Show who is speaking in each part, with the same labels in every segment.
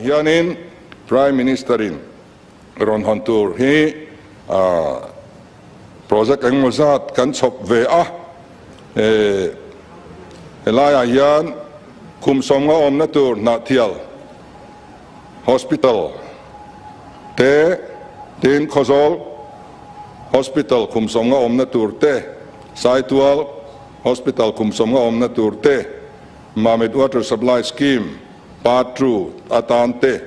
Speaker 1: hianin Prime Minister-in rawn hawn tur hi project engemaw zat kan chhawp ve a, helaiah hian kum 50 awmna tur Hnahthial Hospital te, tin Khawzawl Hospital kum 50 awmna tur te, Saitual Hospital kum 50 awmna tur te, Mamit Water Supply Scheme Part 2 atan te,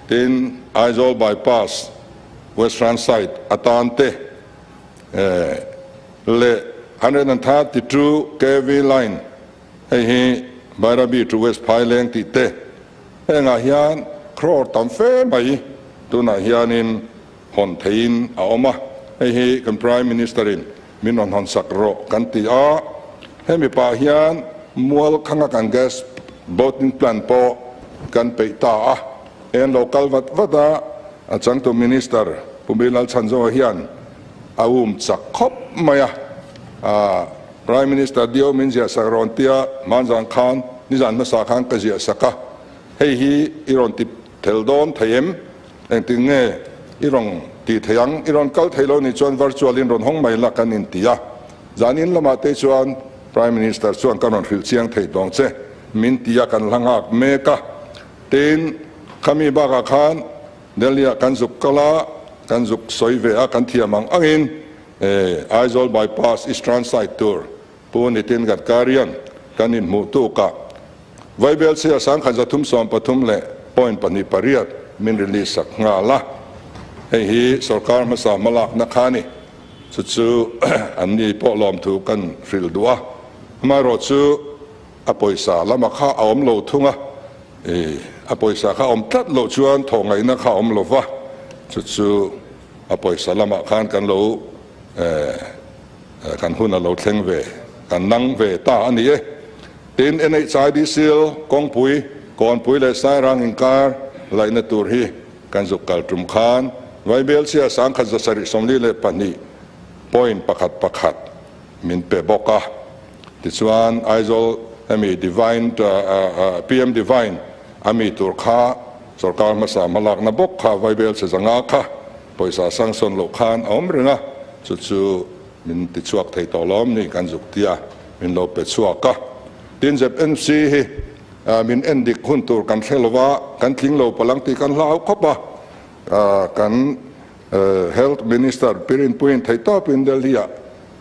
Speaker 1: tin Aizawl Bypass Western Side atan te leh 132 kv line hei hi Bairabi to West Phaileng tih te, hengah hian crore tam fe mai tunah hianin hawn theihin a awm a, hei hi kan Prime Minister-in min rawn hawn sak rawh kan ti a, hemi pah hian mual khanga kan gas bottling plant pawh kan peih ta a, en lo kal vat vat a, a changtu Minister Pu Bilal Chhanzawa hian a um chak khawp mai a, Prime Minister Dio min ziah sak rawn tia hmanzan khan nizan hmasa khan ka ziah sak a, hei hi i rawn ti thel dawn thei em? Engtin nge i rawn tih thei ang? I rawn kal thei lo nih chuan virtual in rawn hawng mai la kan inti a. Zanin lamah te chuan Prime Minister chuan ka rawn hrilh chiang thei tawng che min ti a, kan hla nghak mek a. Tin, khami bakah khan Delhi-ah kan zuk kal a, kan zuk sawi ve a, kan thiam ang angin Aizawl Bypass Eastern side tur Pu Nitin Gadkari-a'n kan inhmuh tukah Vaibel chhia 1313 leh point 2 8 min release sak nghal a, hei hi sorkar hmasa hmalakna kha a ni. Chu chu an ni pawh lawmthu kan hrilh duh a, amaherawhchu a pawisa lama kha a awm lo thung a, a pawisa kha awm tlat loh chuan thawh ngaihna kha a awm lo va, chu chu a pawisa lamah khan kan lo kan hun a lo thleng ve, kan nang ve ta a ni e. Tin, NHIDCL kawngpui, Kawnpui leh Sairang inkar laihna tur hi kan zuk kal tum khan Vaibel chhia 1742 point 1 1 min pe bawk a. Tichuan, Aizawl hemi Divine PM Divine a mi tur kha sorkar hmasa hmalakna bawk kha Vaibel chhe 500 kha pawisa sanction loh khan a awm reng a, chu chu min ti chhuak thei tawh lawm ni kan zuk tia min lo pe chhuak a. Tin, ZNC hi min en dik hun tur kan hre lova, kan tling lo palang tih kan hlau khawp a. Kan Health Minister Pirinpuiin theihtawpin Delhi-ah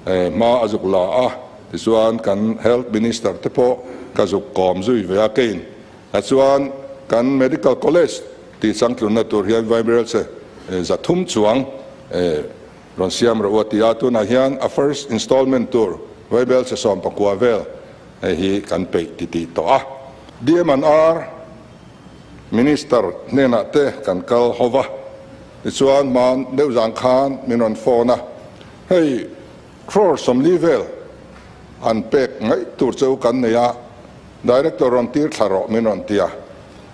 Speaker 1: hma a zuk la a, tichuan kan Health Minister te pawh ka zuk kawm zui ve a kein. Chuan kan Medical College tih changtlunna tur hian Vaibel che 300 chuang rawn siam rawh u a ti a, tunah hian a first installment tur Vaibel che 19 vel hei hi kan peih ti tih tawh a. DMNR Minister hnenah te kan kal ho va, tichuan hman deuh zan khan min rawn phone a, hei crore 40 vel an pek ngaih tur cheu kan nei a, Director rawn tir thla rawh min rawn ti a,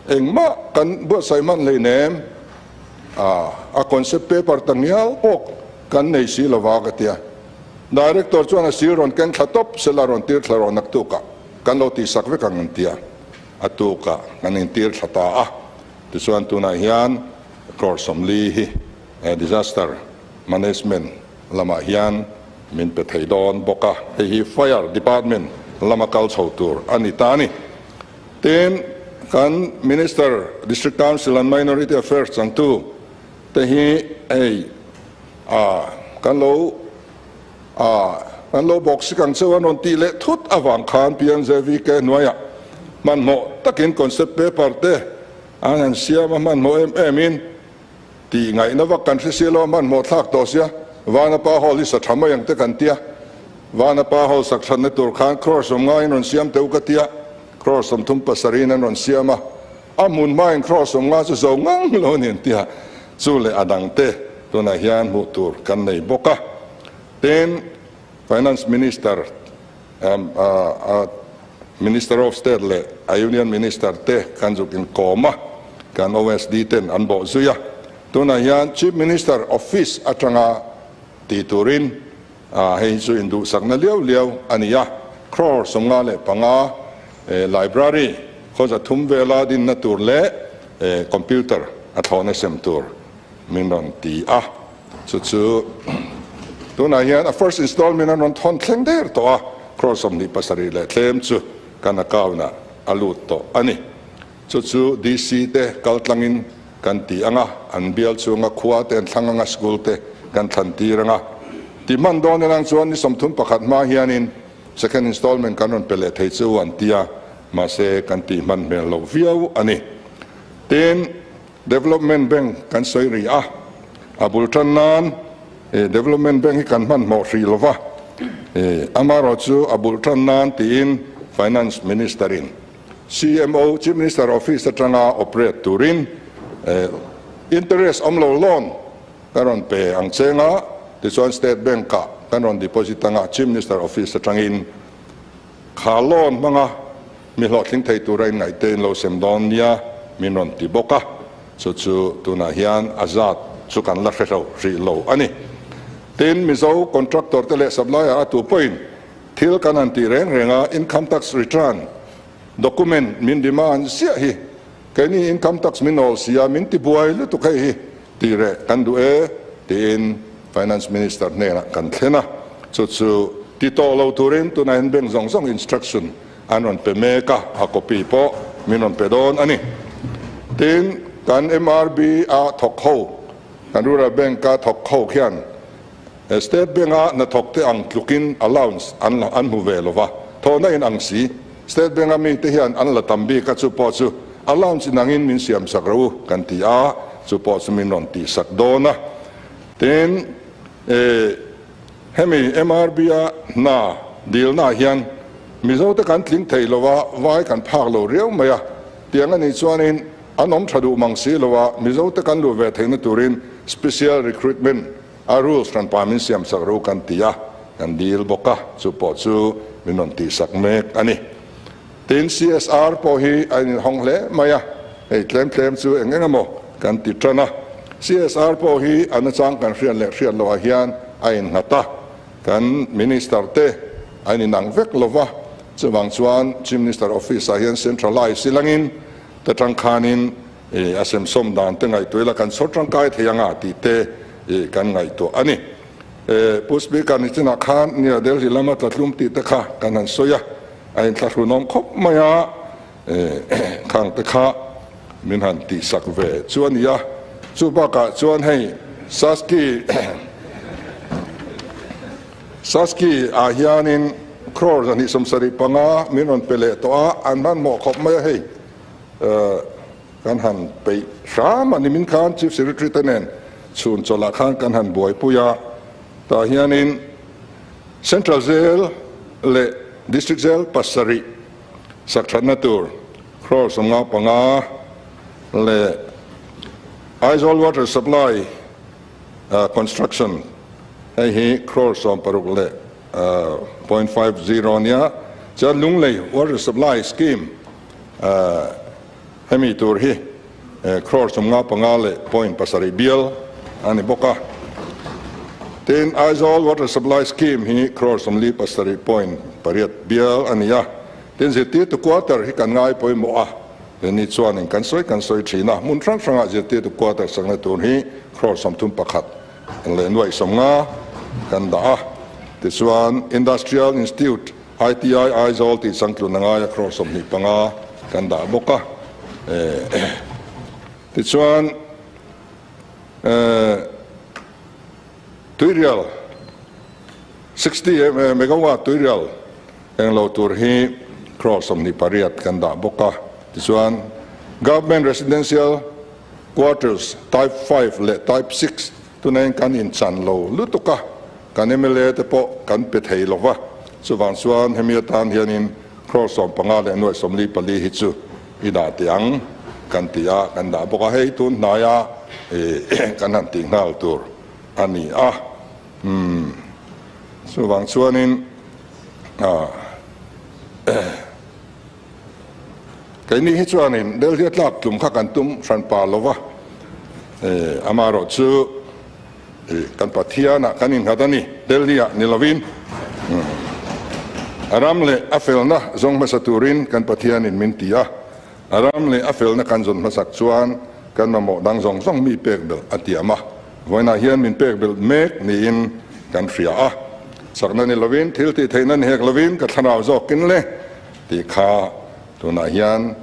Speaker 1: engmah kan buatsaih hman hleinem. A concept paper ta ngial pawh kan nei si lova ka ti a. Director chuan a sir rawn keng thla tawp sela rawn tir thla rawh naktukah kan lo tihsak vek ang an ti a. A tukah kan intir thla ta a. Tichuan tunah hian crore 40 hi disaster management lamah hian min pe thei dawn bawk a. Hei hi fire department lama kal chho tur a ni ta a ni. Tin, kan Minister, District Council and Minority Affairs changtu te hi hei a kan lo a kan lo bawk sik ang cheu an rawn tih leh thut avang khan PMJVK hnuaiah hmanhmawh takin concept paper te an han siam a, hmanhmawh em em in tih ngaihna vak kan hre sia lo a, hmanhmawh thlak tawh sia Vanapa Hall hi sa tha mai ang te kan tia, Vanapa Hall sak thatna tur khan crore 50 in rawn siam teuh ka tia, crore 37 in an rawn siam a, a hmun hmain crore 50 chu zo ngang lo a ni an tia, chu leh a dang te tunah hian hmuh tur kan nei bawk a. Tin, Finance Minister, Minister of State leh a Union Minister te kan zuk inkawm a, kan OSD ten an bawh zui a. Tunah hian Chief Minister Office atanga ti turin hei hi chu induhsakna liau liau a ni a, crore 55 library khaw 300 vela dinna tur leh Computer a thlawhna sem tur min rawn ti a, chu chu tunah hian a first installment an rawn thawn thleng der tawh a, crore 27 leh tlem chu kan account ah a lut tawh a ni. Chu chu DC te kal tlangin kan ti ang a, an bial chhunga khua te an thlang ang a, school te kan thlan tir ang a. Ti hman dawn elang chuan ni 31 hma hianin second installment kan rawn pe leh thei chu an ti a, mahse kan tih hman hmel loh viau a ni. Tin, Development Bank kan sawi rih a, a bul tan nan Development Bank hi kan hmanhmawh hrih lo va, amaherawh chu a bul tan nan tiin Finance Minister in CMO, Chief Minister Office atanga operate turin interest awm lo loan kan rawn pe ang cheng a, tichuan State Bank ah kan rawn deposit anga Chief Minister Office atangin kha loan hmanga mi hlawhtling thei tura inngaihte in lo sem dawn nia min rawn ti bawk a, chu chu tunah hian a zat chu kan la hre hlo hrih lo a ni. Tin, Mizo contractor te leh supplier a tu pawhin thil kan han tih reng reng a, income tax return document min demand ziah hi keini income tax min awl si a, min ti buai lutuk hei hi tih reh kan duh e tiin Finance Minister hnenah kan thlen a, chu chu ti tawh lo turin tunah hian bank zawng zawng instruction an rawn pe mek a, a copy pawh min rawn pe dawn a ni. Tin, kan MRB a thawk ho, kan Rural Bank a thawk ho khian State Bank a hnathawk te ang tlukin allowance an an hmu ve lo va, thawhna in ang si. State Bank a mite hian an la tam bik a, chu pawh chu allowance in angin min siam sak rawh u kan ti a, chu pawh chu min rawn tih sak dawn a. Tin, hemi MRB a hna dilna ah hian Mizote kan tling thei lo a, vai kan phak lo riau mai a, tiang a nih chuanin an awm tha duh mang si lo a, Mizote kan luh ve theihna turin special recruitment a rules hran pa min siam sak ro kan ti a, kan dil bawk a, chu pawh chu min rawn tih sak mek a ni. Tin, CSR pawh hi a inhawng hle mai a, hei tlem tlem chu eng eng emaw kan ti tan a. CSR pawh hi a nachang kan hriat leh hriat loh ah hian a innghat a, kan Minister te an inang vek lo va, chuvang chuan Chief Minister Office ah hian centralize ilangin te tangkhanin a semsawm dan te ngaihtuah ila kan chhawr tangkai thei anga tih te kan ngaihtuah a ni. Pu Speaker nichinah khan nia Delhi lama tlatlum tih te kha kan han sawi a, a inthlahrunawm khawp mai a, khang te kha min han tihsak ve chu a ni a. Chu bakah chuan hei Saski Saski ah hianin crore 275 min rawn pe leh tawh a, an hmanhmawh khawp mai a hei. Kan han peih hram a ni min khan Chief Secretary te nen chhun chawlh ah khan kan han buaipui a, tah hianin Central Jail leh District Jail pasarih sak thatna tur crore 55 leh Aizawl Water Supply Construction hei hi crore 60 leh .50 nia, chuan Lunglei Water Supply Scheme Hemi tur hi crore 55 leh point pasarih bial a ni bawk a. Tin, Aizawl Water Supply Scheme hi crore 47 point pariat bial a ni a. Tin, zirtirtu quarter hi kan ngai pawimawh a, ni chuanin kan sawi kan sawi thin a. Hmun hrang hrangah zirtirtu quarter sakna tur hi crore 31 leh nuaih 50 kan dah a. Tichuan, Industrial Institute ITI Aizawl tih changtlun a ngai a crore 25 kan dah bawk a. Tichuan tuirial 60 megawatt tuirial englo tur hi crore 28 kan dah bawk a. Tichuan Government Residential Quarters Type 5 leh Type 6 tunain kan inchan lo lutuk a. Kan mla te pawh kan pe thei lo va, chuvang chuan hemi atan hianin crore 15 leh nuaih 44 hi chu i dah teh ang kan ti a, kan dah bawk a, hei tun hnaia kan han tih nghal tur a ni a. Umm chuvang chuanin keini hi chuanin Delhi a tlak tlum kha kan tum hranpa lo va, amaherawh chu Kan Pathianah kan innghat a ni, Delhi-ah ni lovin. A ram leh a felna zawng hmasa turin kan Pathianin min ti a. A ram leh a felna kan zawn hmasak chuan kan mamawh dang zawng zawng mi pek belh a tiam a, vawiinah hian min pek belh mek niin kan hria a. Chakna ni lovin, thil tih theihna ni hek lovin ka thlarau zawkin le tih kha tunah hian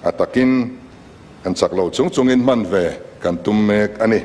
Speaker 1: a takin kan chak lo chung chungin hman ve kan tum mek a ni.